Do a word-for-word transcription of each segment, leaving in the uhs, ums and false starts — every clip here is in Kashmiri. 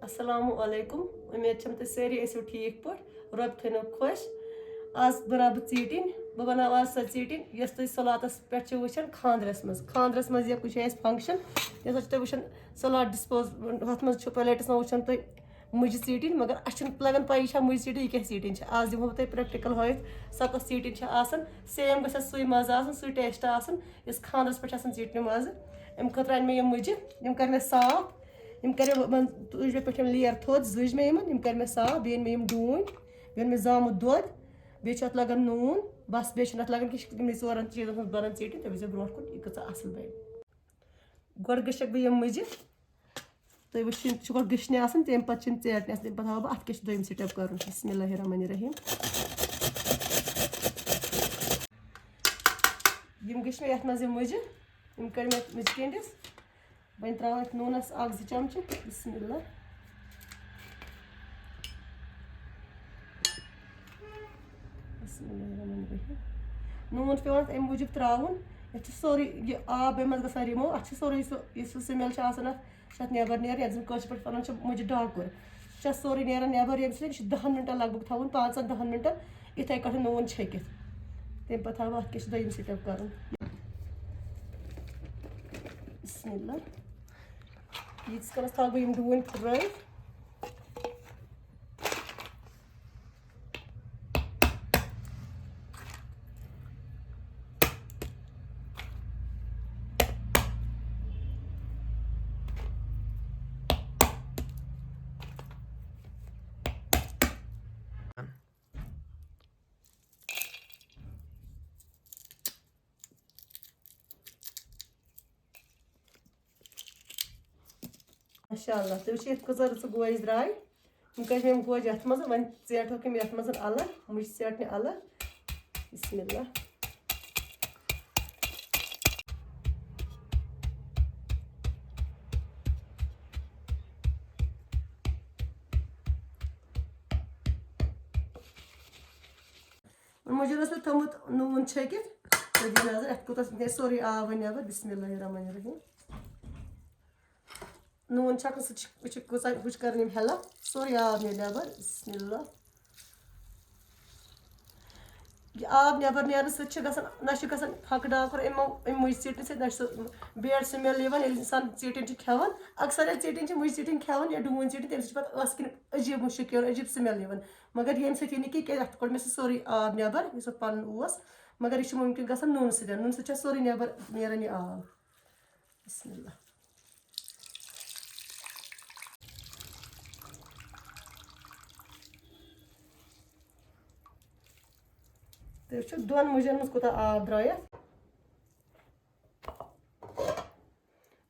السلام علیکم، امید چھم تُہۍ سٲری ٲسِو ٹھیٖک پٲٹھۍ، رۄب تھٲینو خۄش۔ آز بناو بہٕ ژیٖٹِنۍ، بہٕ بناو آز سۄ ژیٖٹِنۍ یۄس تُہۍ سلاتس پٮ۪ٹھ چھِو وٕچھان خاندرس منٛز۔ خاندرس منٛز یا کُنہِ جایہِ آسہِ function، یتھ منٛز چھِ تُہۍ وٕچھان سلاد dispose، ہۄتھ منٛز چھُ plateس منٛز وٕچھان تُہۍ مُجہِ ژیٖٹِنۍ، مگر اَسہِ چھُنہٕ لگان پَیی چھا مُجہِ ژیٖٹِنۍ یہِ کیٛاہ ژیٖٹِنۍ چھِ۔ آز دِمو بہٕ تۄہہِ practical ہٲوِتھ سۄ کۄس ژیٖٹِنۍ چھِ آسان۔ Same گژھِ اَتھ سُے مَزٕ آسُن، سُے taste آسُن یُس خاندرس پٮ۪ٹھ چھِ آسان ژیٖٹنہِ مَزٕ۔ اَمہِ خٲطرٕ اَنہِ مےٚ یِم مُجہِ، یِم کَرِ مےٚ صاف، یِم کَرِ مےٚ، یِمَن تُج مےٚ پٮ۪ٹھ یِم layer تھوٚد، زٕج مےٚ یِمَن، یِم کَرِ مےٚ صاف۔ بیٚیہِ أنۍ مےٚ یِم ڈوٗنۍ، بیٚیہِ اوٚن مےٚ زامُت دۄد، بیٚیہِ چھُ اَتھ لَگان نوٗن۔ بَس، بیٚیہِ چھُنہٕ اَتھ لَگان کینٛہہ، یہِ چھِ تِمنٕے ژورَن چیٖزَن ہٕنٛز بَنان ژیٖٹِنۍ، تُہۍ وٕچھزیو برونٛٹھ کُن یہِ کۭژاہ اَصٕل بَنہِ۔ گۄڈٕ گٔچھَکھ بہٕ یِم مُجہِ، تُہۍ وٕچھِو، یِم چھِ گۄڈٕ گٔچھنہِ آسان، تَمہِ پَتہٕ چھِ یِم ژیٹنہِ آسان، تَمہِ پَتہٕ ہاوٕ بہٕ اَتھ کیٛاہ چھُ دوٚیِم step کَرُن۔ بسم اللہ الرحمن الرحیم۔ یِم گٔچھۍ مےٚ یَتھ منٛز یِم مُجہِ، یِم کٔڑۍ مےٚ مُجہِ کِنٛڈِس۔ وۄنۍ ترٛاوو اَتھ نوٗنَس اَکھ زٕ چمچہٕ۔ بسم اللہ۔ بسم اللہ الرحمن الرحیم۔ نوٗن چھُ پٮ۪وان اَتھ اَمہِ موٗجوٗب ترٛاوُن، یَتھ چھُ سورُے یہِ آب اَمہِ منٛز گژھان remove، اَتھ چھُ سورُے سُہ، یُس سُہ smell چھُ آسان اَتھ، سُہ چھُ اَتھ نٮ۪بر نیران، یَتھ زَن کٲشِر پٲٹھۍ وَنان چھِ مُجہِ ڈاکُر۔ سُہ چھُ اَتھ سورُے نیران نٮ۪بر، ییٚمہِ سۭتۍ یہِ چھُ دَہَن مِنٹَن لگ بگ تھاوُن، پانٛژَن دَہَن مِنٹَن یِتھَے کٲٹھۍ نوٗن چھٔکِتھ۔ تَمہِ پَتہٕ تھاوو اَتھ کیٛاہ چھُ دوٚیِم step کَرُن۔ بسم اللہ۔ ییٖتِس کالَس تھاوٕ بہٕ یِم ڈوٗنۍ پھٕٹرٲوِتھ۔ ماشاء اللہ، تُہۍ وٕچھِو یَتھ کۭژاہ رٕژٕ گوجہِ درٛاے۔ یِم کٔڑۍ مےٚ یِم گوجہِ یَتھ منٛز، وۄنۍ ژیٹہوکھ یِم یَتھ منٛز الگ، مُجہِ ژیٹنہِ الگ۔ بسم اللہ۔ مُجن اوس مےٚ تھوٚمُت نوٗن چھٔکِتھ۔ تُہۍ دِیِو نظر، اَتھ کوٗتاہ نیرِ سورُے آب وۄنۍ نٮ۪بر۔ بسم اللہ الرحمن الرحیم۔ نوٗن چھَکھ نہٕ، سُہ چھِ، یہِ چھِ کۭژاہ، ہُہ چھِ کَران یِم help، سورُے آب نیرِ نٮ۪بر۔ بسم اللہ۔ یہِ آب نٮ۪بر نیرنہٕ سۭتۍ چھِ گژھان، نہ چھُ گژھان پھَکہٕ ڈاکُر اَمہِ مو-، اَمہِ مُجہِ ژیٖٹنہٕ سۭتۍ، نہ چھُ سُہ bad smell یِوان، ییٚلہِ اِنسان ژیٖٹِنۍ چھُ کھٮ۪وان۔ اکثر ییٚلہِ ژیٖٹِنۍ چھِ، مُجہِ ژیٖٹِنۍ کھٮ۪وان یا ڈوٗنۍ ژیٖٹِنۍ، تَمہِ سۭتۍ چھُ پَتہٕ ٲسہٕ کِنۍ عجیٖب مُشُک یِوان، عجیٖب smell یِوان۔ مگر ییٚمہِ سۭتۍ یہِ نہٕ کینٛہہ، کیٛازِ اَتھ کوٚڑ مےٚ سُہ سورُے آب نٮ۪بر، یُس اَتھ پَنُن اوس۔ مگر یہِ چھُ مُمکِن گژھان نوٗنہٕ سۭتۍ، نوٗنہٕ سۭتۍ چھُ اَتھ سورُے نٮ۪بر نیران یہِ آب۔ بسم اللہ۔ تُہۍ وٕچھِو دۄن مُجن منٛز کوٗتاہ آب درٛاو اَتھ۔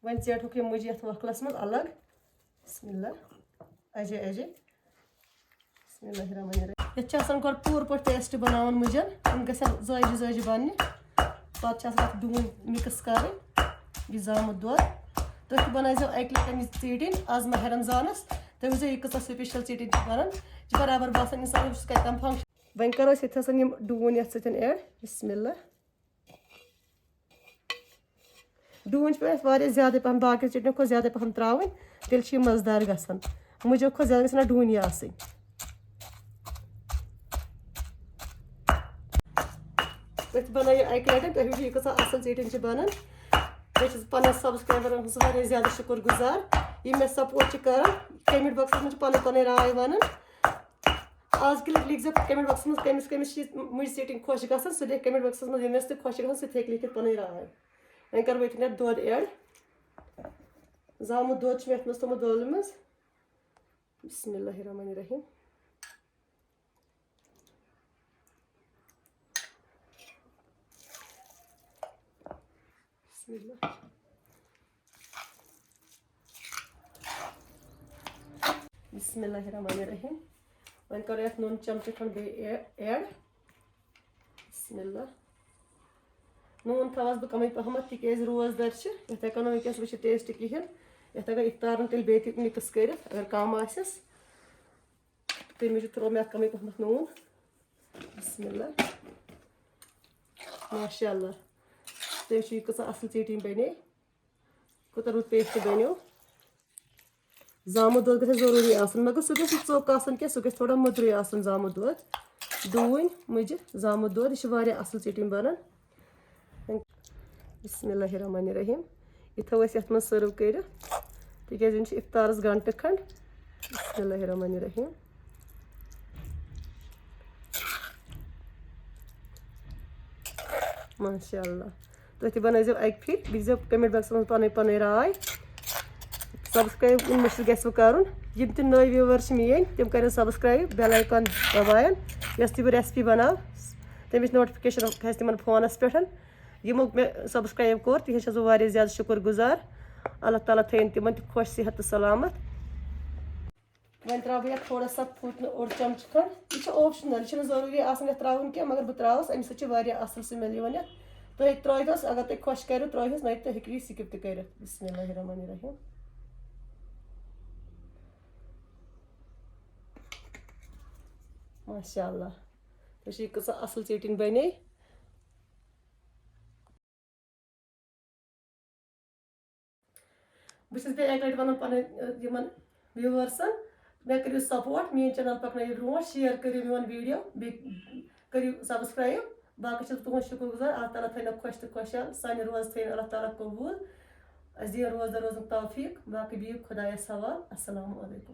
وۄنۍ ژیٹہوکھ یِم مُجہِ یَتھ وۄکھلَس منٛز الگ۔ بسم اللہ۔ اَجے، اَجے۔ بسم اللہ الرحمن الرحیم۔ یَتھ چھِ آسان گۄڈٕ پوٗرٕ پٲٹھۍ paste بَناوُن مُجَن۔ یِم گژھن زٲوجہِ زٲوجہِ بَننہِ۔ پَتہٕ چھِ آسان اَتھ ڈوٗنۍ mix کَرٕنۍ، بیٚیہِ زامُت دۄد۔ تُہۍ تہِ بَنٲیزیو اَکہِ لَٹہِ أمِس ژیٖٹِنۍ آز ماہِ رمضانَس۔ تُہۍ وٕچھزیو یہِ کۭژاہ special ژیٖٹِنۍ چھِ بَنان۔ یہِ چھِ برابر باسان اِنسان یُس کَتہِ تام function۔ وۄنۍ کَرو أسۍ ییٚتہِ آسان یِم ڈوٗنۍ یَتھ سۭتۍ add۔ بسم اللہ۔ ڈوٗنۍ چھِ پٮ۪وان اَسہِ واریاہ زیادَے پَہَن، باقیَن ژیٹنیو کھۄتہٕ زیادَے پَہَن ترٛاوٕنۍ، تیٚلہِ چھِ یہِ مَزٕدار گژھان۔ مُجو کھۄتہٕ زیادٕ گژھِ اَتھ ڈوٗنۍ آسٕنۍ۔ تُہۍ تہِ بَنٲیِو اَکہِ لَٹہِ، تُہۍ وٕچھِو یہِ کۭژاہ اَصٕل ژیٹِنۍ چھِ بَنان۔ بہٕ چھَس پَنٕنٮ۪ن subscriberن ہٕنٛز واریاہ زیادٕ شُکُر گُزار، یِم مےٚ support چھِ کَران۔ Comment boxَس منٛز چھِ پَنٕنۍ پَنٕنۍ راے وَنان۔ آز کہِ لَٹہِ لیکھزیو comment boxَس منٛز کٔمِس کٔمِس چھِ یہِ مُجہِ ژیٹِنۍ خۄش گژھان، سُہ لیکھِ comment boxَس منٛز، ییٚمِس تہِ خۄش چھِ گژھان، سُہ تہِ ہیٚکہِ لیکھِتھ پَنٕنۍ راے۔ وۄنۍ کَرٕ بہٕ ییٚتٮ۪ن اَتھ دۄد add۔ زامُت دۄد چھُ مےٚ اَتھ منٛز تھوٚمُت ڈولہِ منٛز۔ بسم اللہ الرحمن الرحیم۔ بسم اللہ۔ بسم اللہ الرحمن الرحیم۔ وۄنۍ کَرو یَتھ نُن چمچہٕ کھنٛڈ بیٚیہِ add۔ بسم اللہ۔ نوٗن تھاوَس بہٕ کَمٕے پَہمَتھ، تِکیٛازِ روزدَر چھِ، یَتھ ہٮ۪کو نہٕ وٕنکیٚنَس وٕچھِتھ taste کِہیٖنۍ۔ یَتھ ہٮ۪کو اِفطارَن تیٚلہِ بیٚیہِ تہِ mix کٔرِتھ، اگر کَم آسٮ۪س۔ تَمہِ موٗجوٗب ترٛوو مےٚ اَتھ کَمٕے پَہمَتھ نوٗن۔ بسم اللہ۔ ماشاء اللہ۔ تُہۍ وٕچھِو، یہِ کۭژاہ اَصٕل ژیٹِنۍ بَنے۔ کوٗتاہ رُت paste بَنیو۔ زامُت دۄد گژھِ ضروٗری آسُن، مگر سُہ گژھِ نہٕ ژوٚک آسُن کینٛہہ، سُہ گژھِ تھوڑا مٔدرُے آسُن زامُت دۄد۔ ڈوٗنۍ مُجہِ زامُت دۄد، یہِ چھِ واریاہ اَصٕل ژیٚٹِنۍ بَنان۔ بسم اللہ الرحمن الرحیم۔ یہِ تھاوو أسۍ یَتھ منٛز سٔرٕو کٔرِتھ، تِکیٛازِ یِم چھِ اِفطارَس گھنٹہٕ کھنٛڈ۔ بسم اللہ الرحمن الرحیم۔ ماشاء اللہ۔ تُہۍ تہِ بَنٲیزیو اَکہِ پھِرِ، لیکھزیو comment boxَس منٛز پَنٕنۍ پَنٕنۍ راے۔ سبسکرائب یِم مٔشِتھ گژھِ وۄنۍ کَرُن۔ یِم تہِ نٔوۍ viewers چھِ میٛٲنۍ، تِم کَرن subscribe، bell icon دَباوَن۔ یۄس تہِ بہٕ recipe بَناو، تَمِچ notification کھسہِ تِمَن فونَس پٮ۪ٹھ۔ یِمو مےٚ subscribe کوٚر، تِہِنٛز چھَس بہٕ واریاہ زیادٕ شُکُر گُزار۔ اللہ تعالیٰ تھٲیِن تِمَن تہِ خۄش، صحت تہٕ سلامت۔ وۄنۍ ترٛاوٕ بہٕ یَتھ تھوڑا سا پھُٹنہٕ اوٚڑ چمچہٕ کھنٛڈ۔ یہِ چھُ optional، یہِ چھُنہٕ ضروٗری آسان یَتھ ترٛاوُن کینٛہہ، مگر بہٕ ترٛاوَس، اَمہِ سۭتۍ چھِ واریاہ اَصٕل smell یِوان یَتھ۔ تُہۍ ہیٚکِو ترٛٲوِتھ، اگر تۄہہِ خۄش کَریو ترٛٲوِتھ، نَتہٕ تُہۍ ہیٚکِو یہِ skip تہِ کٔرِتھ۔ بسم اللہ الرحمن الرحیم۔ ماشاء اللہ، تُہۍ چھِو یہِ کۭژاہ اَصٕل ژیٚٹِنۍ بَنے۔ بہٕ چھَس بیٚیہِ اَکہِ لَٹہِ وَنان پَنٕنۍ، ٲں، یِمَن viewersن، مےٚ کٔرِو support، میٛٲنۍ channel پَکنٲیِو برٛونٛٹھ، share کٔرِو میون video، بیٚیہِ کٔرِو subscribe۔ باقٕے چھَس بہٕ تُہُنٛد شُکُر گُزار، اللہ تعالیٰ تھٲینو خۄش تہٕ خۄشحال، سانہِ روزٕ تھٲیِن اللہ تعالیٰ قبوٗل، اَسہِ دِیِن روزدَر روزنُک توفیٖق۔ باقٕے بِہِو خۄدایَس حوال۔ السلام علیکم۔